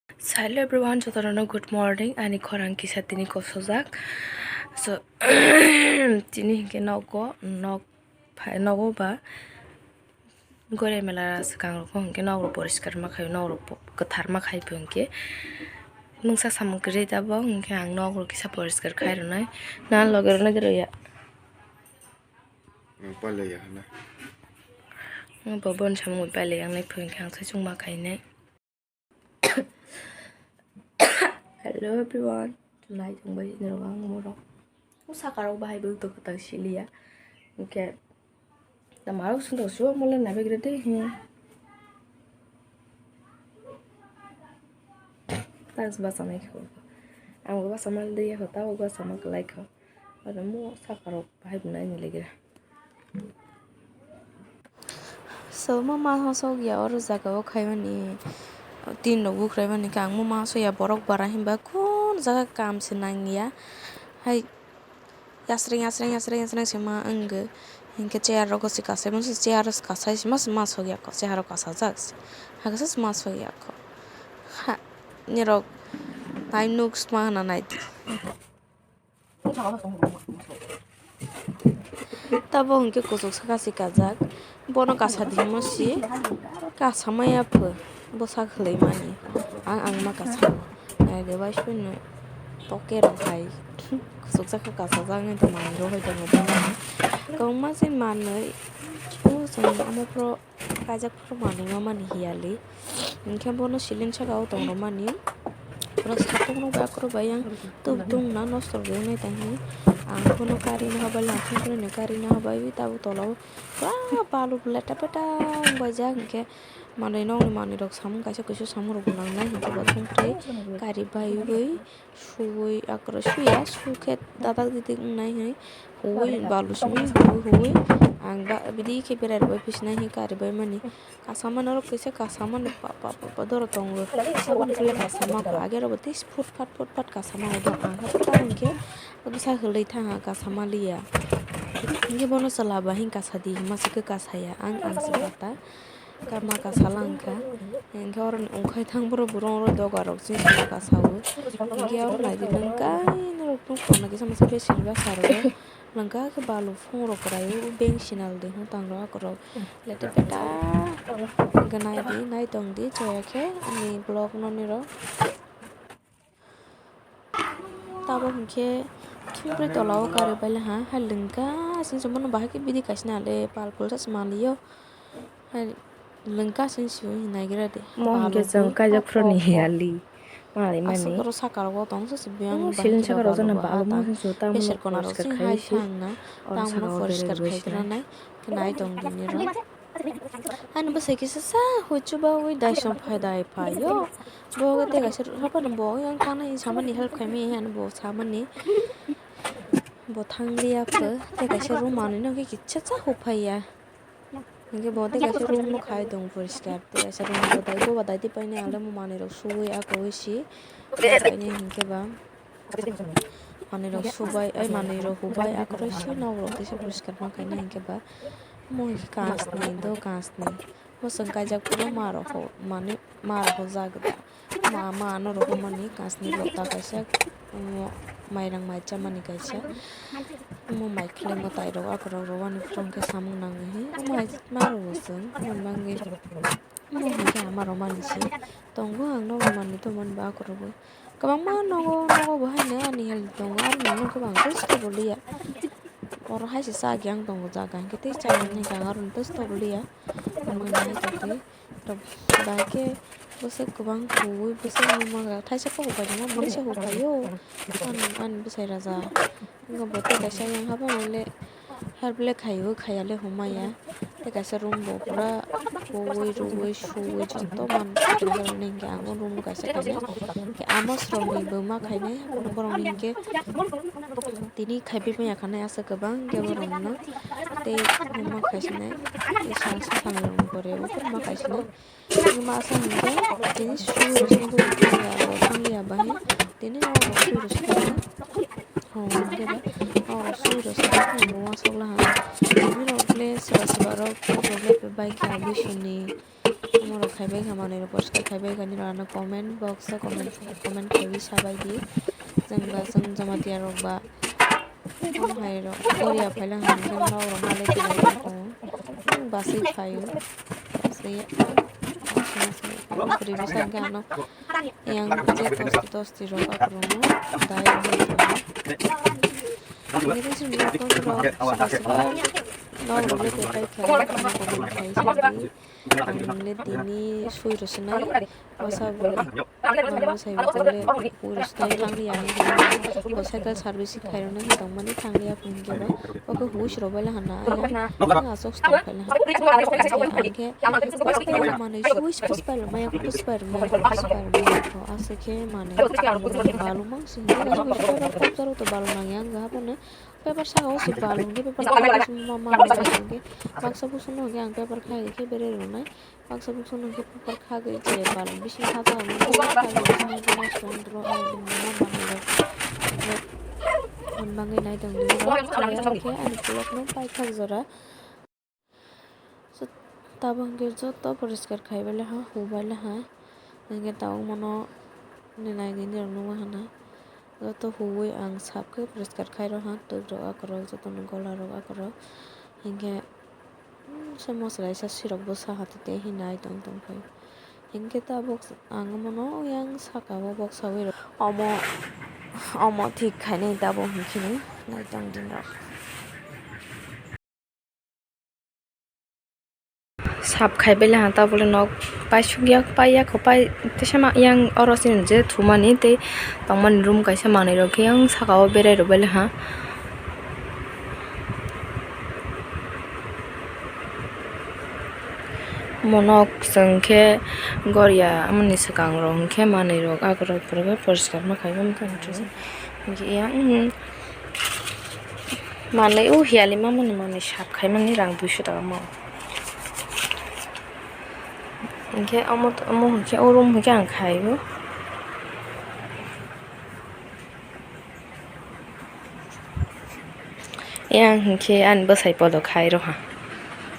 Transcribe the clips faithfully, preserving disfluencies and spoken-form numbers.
Hello everyone, jotono good morning. Ani khorang kisa tini kosojak. So, tini hinkhe nogo, nok phai, nogo ba gore mela swkang rok hinkhe nok rok poriskar ma khai, nok rok po-, kwthar ma khai hinkhe mungsa samung kwrwi tabok hinkhe ang nok rok kisa poriskar khai rwnai. Na loge rwna de rwya. Ang pailaiya hana. Ang bo bon samung pailai ang nai phai hinkhe ang sai chwng ma khainai. Hello everyone, tonight ang bai norok ang morok. O saka rok bahai bai to kota siliya. Hinkhe tama rok sung to suwa mole na begre de hi. Tas basa mai kho. Ang basa mal de ya kho, ta basa mal lai kho. Oro mo saka rok bahai bo nai ni legra. So, mo ma hosok ya oro jaga o khaimani, tin rok bukhraimani khe ang mo ma hosok ya borok bara hinba kun jaga kam se nang ya. Hai, yasring, yasring, yasring, yasring se ma wngwi. Hinkhe chair rok se kasai, mo se chair rok se kasai se ma se ma sok ya kho, chair rok kasajak se. Hakhe se ma sok ya kho. Ha, nirok nai nuk sma hana nai di. Tabo hinkhe kuchuk saka se kajak, bono kasa di himo si kasa maya pho bwsa khwlai mani. Ang, ang ma kasa o naidi bai soi no poke rok hai kuchuk saka kasajak nai tongmani rw hai tongo bono. Kwbangma se manwi o chwng omo phoro kaijak phuru manwi ma mani hiyali. Hinkhe bono ceiling saka o tong rwmani. Oro satung rok bai akhoro bai yang tuk tung na nosto rwgwi wngnai tang hinwi. Ang bono karwi no habai lamphi phuru no karwi no habai tabuk tola o pura balu leta peta wng bai jak hinkhe manwi nokni manwi rok samung kaisa kuisu samung rok bo nang nai hinkhe bo thung khe karwi bai wi. Suwi akhoro suya, sukhe dadak didik wngnai hinwi huwi balu simi huwi huwi ang ba bidi khe berai rwbai phi sinai hinwi karwi bai mani. Kasamani oro kisa kasamani pa pa pa pa doro tongo. Saboni khe kasamani age oro bo tei phut phat phut phat kasamani dong. Ang khe ta hinkhe bwsa hwlwi thang ha kasamaliya. Hinkhe bono chwla ba hin kasa di hinma se khe kasaya ang ang se kata. Kama kasa lang kha. Hinkhe oro ni ongkhai thang borok burung oro doga rok chini chini kasa o. Hinkhe oro naidi nwng kainwi rok tong khorna kisa masa beser bwsa rok o. Nwng kha khe balu phung rok kwrai o beng sinal de hwn tang rok akorok. Lete peta gwnai di nai tong di chaya khe ani vlog no nirok. Tabuk hinkhe thungprui tola o karwi bailai ha, hai lwngkha sini se bono bahai khe bidi kaisa nang le pal pul sa se manliyo, hai lwngkha sini se hinwi naigra de. Mo hinkhe chwng kaijak phuru ni hiyali manwi mani. Aswk oro saka rogo tong sa se biyang ceiling saka rogo jana balu mo sini se tamo poriskar khai se. Oro saka o berwi se nai tong di nirok. Ani bwsai kisa sa hui chubaui daisong phai dai phaio. Bo tei kaisa haphano bo yang thangna hinwi samani help khaimani hinwi bo samani. Bo thangliya pho tei kaisa room manwi no khe kisa cha huphaiya. Hinkhe bo tei kaisa room no khai tong poriskar tei kaisa room bo dai bo ba dai tei painai ang le mo manwi rok suwi akwui si. Painai hinkhe ba. Manwi rok subai, ai manwi rok hubai, akhoroi se nok rok teisa poriskar ma khaina hinkhe ba. Mo hinkhe kansni do kansni. Bo chwng kaijak phuru ma rok ho, manwi ma rok ho jagda. Ma, ma ano rok mani kansni lota kaisa, omo mairang mai chamani kaisa. Omo mai khwlai mwtai rok akhorok rwani phuru hinkhe samung nangwi hi. Omo hai ma rok bo chwng, omo bangwi. Omo hinkhe ama rok mani se tongo ang nogo manwi tongmani ba akhorok bo. Kwbangma nogo, nogo bo haino ani health tongo, aroni nogo bo ang tei stop liya. Oro hai se cha giyang tongo jaga hinkhe tei cha giyang hinkhe ang aroni tei stop liya. Mani hai tongtwi. Bahai khe bwswk kwbang huwi bwswk nukmani thaisa khe hupainani mungsa hupaio. Ani, ani bwsai raja. Wngkha bo tei kaisa yang hapang le help le khaiwi khaiya le hwnmaya. Tei kaisa room bo pura huwi ruwi suwi joto manwi hinkhe ang o room o kaisa khainai. Hinkhe amo srokni bo ma khainai borokni hinkhe tini khaiwi manya khanai aswk kwbang hinkhe borokno tei ma khaisinai tei sal sa samung rokni pore bo ma khaisinai. Masa hinkhe tini sui rwsong bo tini abo tini abo hai tini abo sui rwsong ho hinkhe ba abo sui rwsong bo wasok laha. Bini rok le soba soba rok bike ya bwswk ni omo rok khai bai kha manwi rok poriskar khai bai kha nini rok ano Comment box o comment, comment khaiwi sabai di. Chwng ba, chwng Jamatia rok ba, omo hai rok Korea phaila hwnwi khe nok rok malai kwlai tongo. Chwng basui phaio. Basui, basui, basui. Bwrwi bwsa hwnkhe ano yang je tosti tosti rok akwrwngno dai rok hai tongo. Nini simi phone rok swkang swkang nok rok le kwthai khlai, comment khai sabai di. Ang le tini sui rw swnai, bwsa bo, ang bwsai bo le ui rw swnai thang liya hinwi, bo cycle servicing khai rwna hinwi tongmani thang liya hinwi khe ba, bo khe huis rw baila hana, ayang, ang aswk stang phaila hana. Ang khe manwi sui sui pai rwmaya, sui pai rwmaya, sui pai rwmaya, aswk khe manwi balumang sing khe, balum nang yang ga bono. Paper saka o se balung khe paper kha khe ma ma rwna hwnkhe baksa busu no hwnkhe ang paper kha khe berai rwnai. Baksa busu no hwnkhe paper kha khe je balung bising kha khe ang restaurant ro ang ma ma rok. Hwn bangwi nai tong di rok khe ani vlog no paithak jora. So, tabuk hwnkhe joto poriskar khai bai laha, hu bai laha. Hwnkhe tabuk mano nini nai di nini rok nukma hana. Joto huwi ang sap khe poriskar khai rw ha, twk rok akwrwk, joto ni gola rok akwrwk. Hwnkhe, mm, se mochwlai sa sirok bwsa ha tei hinai tong tong phai. Hwnkhe tabuk ang mano yang saka o boksawi rw. Omo, omo thik khainai tabuk hwnkhe nai tong di rok. Sap khai bai laha tabuk le nok paisuk ya, pai ya kho, pai teisa ma yang oro chini je thumani tei tongmani room kaisa manwi rok khe yang saka o berai rw bai laha. Omo nok chwng khe goria amoni swkang rok hwnkhe manwi rok akwrwk poriskar ma khai bai wngkha. Hwnkhe yang, mm, Manwi o hiyali mamani manwi sap khaimani rang duiso taka mo. Hinkhe omo, omo hinkhe o room hinkhe ang khai o. Yang hinkhe ani bwsai podo khai roha.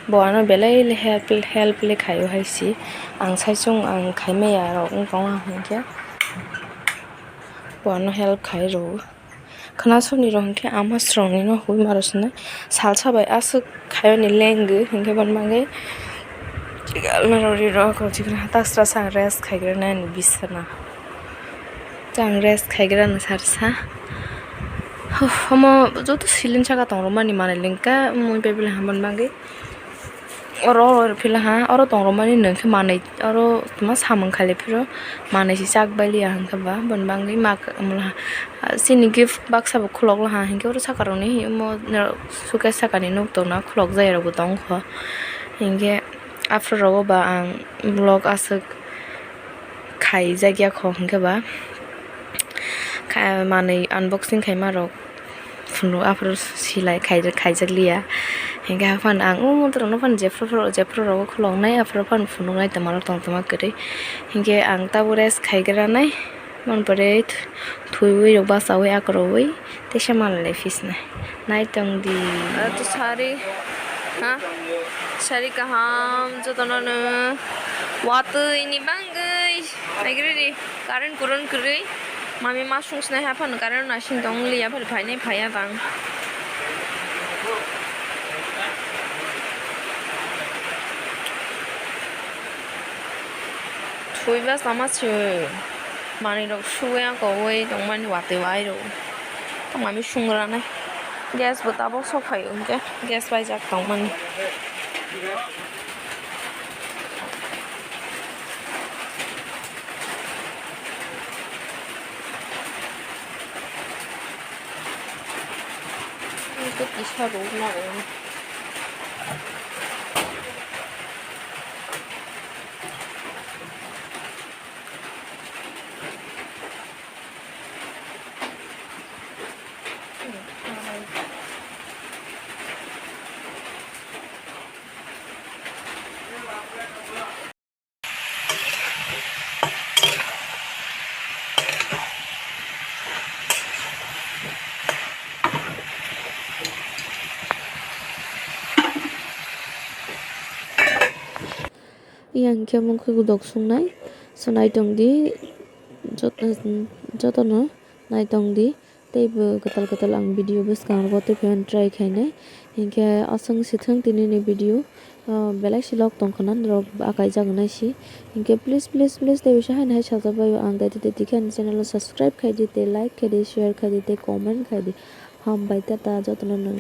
Bo ano belai le help, help le khai o hai si. Ang saichung ang khai maya rok wng tong ha hinkhe. Bo ano help khai rw. Khwnasurni rok hinkhe ama srokni no hoi maro swnai. Salsa bai aswk khaiyani lengwi hinkhe bono bagwi almirah rok rok rok chikon hatak sra sa rest khaigra nani bisana. Chang rest khaigra no sarsa. Huh, omo joto silin saka tongrok mani manwi lengkha mui bebele hamani bagwi. Oro, oro phila ha, oro tongrok mani nung khe manwi, oro tma samung khaile phiro manwi se chak bai liya hwnkhe ba, boni bagwi mak, chini gift baksa bo khulok laha hinkhe oro saka rokni omo suitcase saka ni nuk tongna khulok jaya rok bo tong kho, hinkhe aphuru rogo ba ang vlog aswk khaijak ya kho hinkhe ba, kha-, manwi unboxing khaima rok. Phunuk aphuru silai khai-, khaijak liya. Hinkhe haphano ang o motorokno phano jephru phru, jephru rogo khuloknai, aphuru phano phunuknai tongmarok tongtoma kwrwi. Hinkhe ang tabuk rest khaigranai, mon pore th-, thwiwi rok bachawi akwrwi teisa manlai phisnai. Naitongdi. Aro to sari, ha? Sari kaham jotono no watwi ni bangwi. Naigridi, current kuron kwrwi. Mami ma sungsnai haphano current naising tong liya phari phainai phaiya tang. Thwiba sama se manwi rok suwi ang kowi tongmani watwi bai rw. Tongmani sungranai. Gas bo tabok sok phaio hinkhe gas paijak tongmani. Ito kisa rok na rw. Yang khe mungkhe godok sungnai, So naitong di, jot-, jotono naitong di, teibo kwtal kwtal ang video bwskango tei phano try khainai. Hinkhe aswk sithwng tinini video, ah, belai si log tongkhwna norok akaijak nai si. Hinkhe please, please, please, tei bisa haino hai sajak bai ang dati dati khe ani channel o subscribe khaidi, tei like khaidi, share khaidi, tei comment khaidi. Hambai, tata, jotono no.